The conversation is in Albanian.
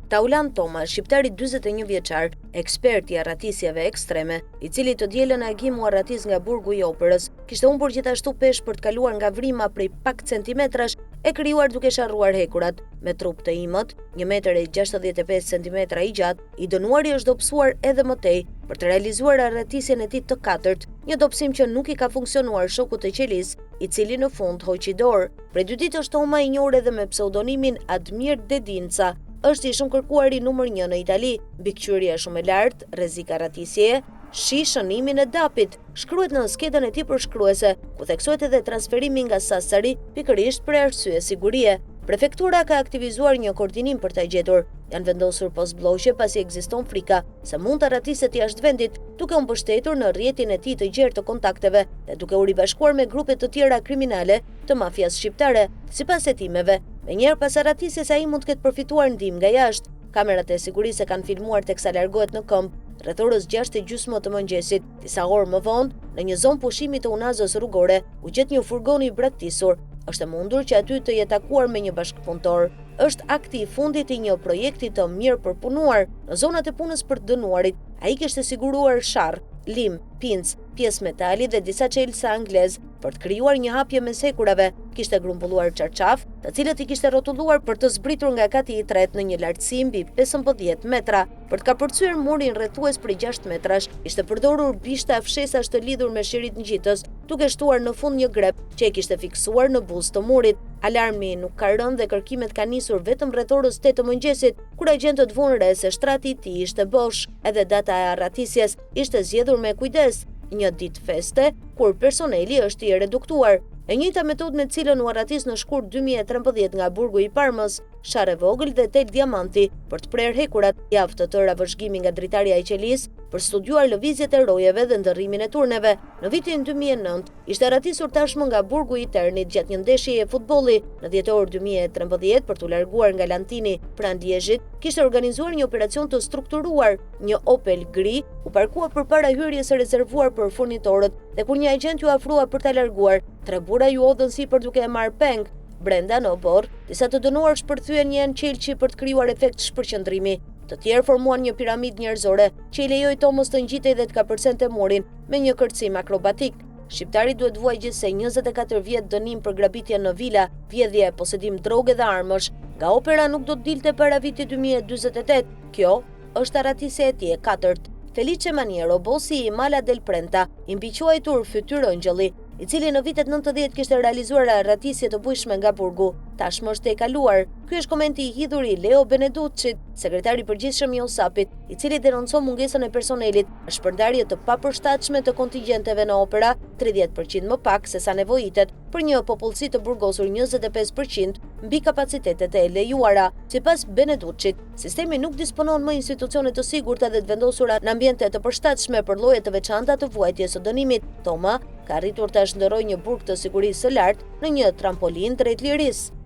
Taulant Toma, shqiptari 41 vjeçar, ekspert i arratisjeve ekstreme, i cili të dielën në agim u arratis nga burgu i Operës, kishte humbur gjithashtu peshë për të kaluar nga vrima prej pak centimetrash e krijuar duke sharruar hekurat. Me trup të imët, 1 metër e 65 centimetra i gjatë, i dënuari është dobësuar edhe më tej për të realizuar arratisjen e tij të katërt, një dobësim që nuk i ka funksionuar shokut të qelisë, i cili në fund hoqi dorë. Prej dy ditësh Toma i njohur edhe me pseudonimin Admir Dedinca, është i shumëkërkuari numër 1 në Itali, mbikëqyrje shumë e lartë, rrezik arratisjeje, shih shënimin e DAP-it, shkruhet në skedën e tij përshkruese, ku theksohet edhe transferimi nga Sassari, pikërisht për arsye sigurie. Prefektura ka aktivizuar një koordinim për ta gjetur. Janë vendosur postblloqe pasi ekziston frika se mund të arratiset jashtë vendit, duke u mbështetur në rrjetin e tij të gjerë të kontakteve dhe duke u ribashkuar me grupe të tjera kriminale të mafias shqiptare. Sipas hetimeve, menjëherë pas arratisjes ai mund të ketë përfituar ndihmë nga jashtë. Kamerat e sigurisë e kanë filmuar teksa largohet në këmbë rreth orës 6:30 të mëngjesit. Disa orë më vonë, në një zonë pushimi të unazës rrugore, u gjet një furgon i braktisur. Është e mundur që aty të jetë takuar me një bashkëpunëtor. Është akti i fundit i një projekti të mirëpërpunuar në zonat e punës për të dënuarit. Ai kishte siguruar sharrë, lim, pincë, pjesë metali dhe disa çelësa anglezë për të krijuar një hapje mes hekurave, kishte grumbulluar çarçafë, të cilët i kishte rrotulluar për të zbritur nga kati i tretë në një lartësi mbi 15 metra. Për të kapërcyer murin rrethues prej 6 metrash, kishte përdorur bishta fshesash të lidhur me shirit ngjitës, duke shtuar në fund një grep që e kishte fiksuar në buzë të murit. Alarmi nuk ka rënë dhe kërkimet kanë nisur vetëm rreth orës 8 të mëngjesit, kur agjentët vunë re se shtrati i tij ishte bosh. Edhe data e arratisjes ishte zgjedhur me kujdes, një ditë feste, kur personeli është i reduktuar. E njëjta metodë me të cilën u arratis në shkurt 2013 nga burgu i Parmës, sharrë e vogël dhe tel diamanti për të prerë hekurat, javë të tëra vëzhgimi nga dritarja e qelisë për studiuar lëvizjet e rojeve dhe ndërrimin e turneve. Në vitin 2009, ishte arratisur tashmë nga burgu i Ternit gjatë një ndeshjeje futbolli në dhjetor 2013 për t'u larguar nga Lantini pranë Liezhit, kishte organizuar një operacion të strukturuar, një Opel gri u parkua përpara hyrjes së rezervuar për furnitorët dhe kur një agjent iu afrua për ta larguar, tre burra iu hodhën sipër duke e marrë peng. Brenda në oborr, disa të dënuar shpërthyen një enë qelqi për të krijuar efekt shpërqendrimi. Të tjerë formuan një piramidë njerëzore që i lejoi Tomës të ngjitej dhe të kapërcente murin me një kërcim akrobatik. Shqiptari duhet të vuajë gjithsej 24 vjet dënim për grabitje në vila, vjedhje, posedim droge dhe armësh. Nga opera nuk do të dilte para vitit 2048. Kjo është arratisja e tij e katërt. Felice Maniero, bosi i Mala del Prenta, i mbiquajtur Fytyrë Engjëlli, i cili në vitet 90 kishte realizuar arratisje të bujshme nga burgu, tashmë është tejkaluar. Ky është komenti i hidhur i Leo Beneducit, sekretari i përgjithshëm i OSAP-it, i cili denoncon mungesën e personelit, shpërndarje të papërshtatshme të kontingjenteve në opera, 30% më pak se sa nevojitet për një popullsi të burgosur 25% mbi kapacitetet e lejuara. Sipas Beneducit, sistemi nuk disponon më institucione të sigurta dhe të vendosura në ambiente të përshtatshme për lloje të veçanta të vuajtjes së dënimit. Toma ka arritur ta shndërrojë një burg të sigurisë së lartë në një trampolinë drejt lirisë.